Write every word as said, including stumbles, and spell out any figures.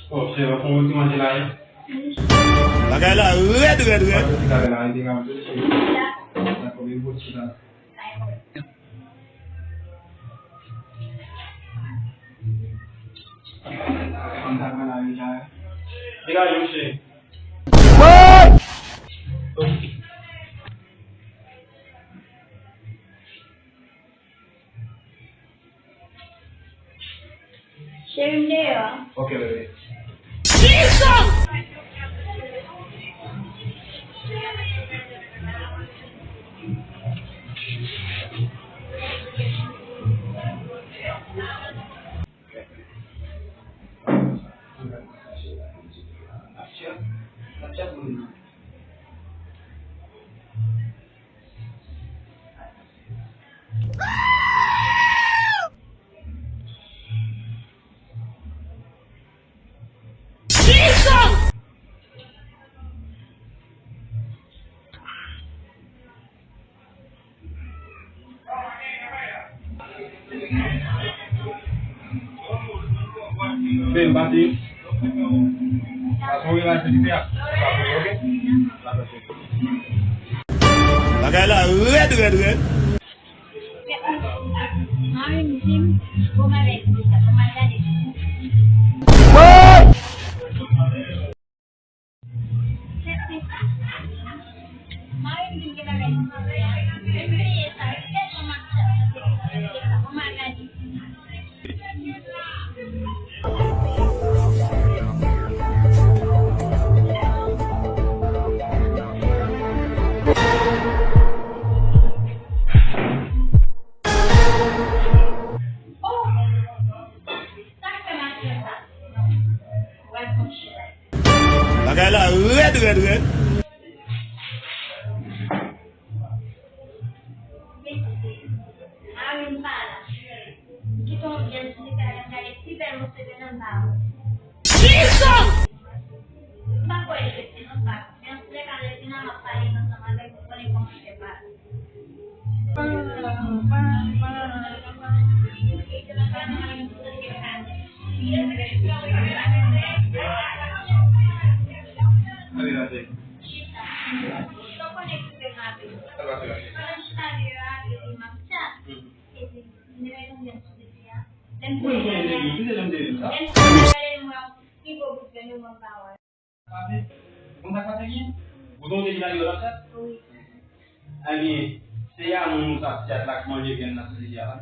Bon, se yon bon ti manje la, wi. Bagay la rèd, rèd, rèd. Mwen soti talè la, rete la, mwen soti. Dakò, men bon ti la. Mwen ta pran la, wi, la. Degaje, monchè. Cheri, m deyò. Ok, bebe. Ben, pati. Pase yon relasyon ki te ap. Ok? Bagay la rèd, rèd, rèd. Mari m di m, bon bagay pou sa, pou m al gade. Mari m di m gen bagay pou m fè a. Men m peye sa, wi, tèlman m ap chèche sa, bon bagay. Oh! Sa k fè m ap fè sa? Wè konn chita. Bagay la rèd, rèd, rèd. Mesye, mari m pa la. M kite yon vyèj sou li, fè m gade pi bèl mousse ke nan ba ou. Jesus! M pa kwè l rete nan ba. Men antoulèka, lè vin la, m ap pale ansanm avèk ou, konnen kòman l fè pale. Pase, konn sa k pase ki? Ou sonje ki lage yo t ap fè? Wi. Ebyen, se yamoun ou t ap fè la k manje grenn nan sou li a la.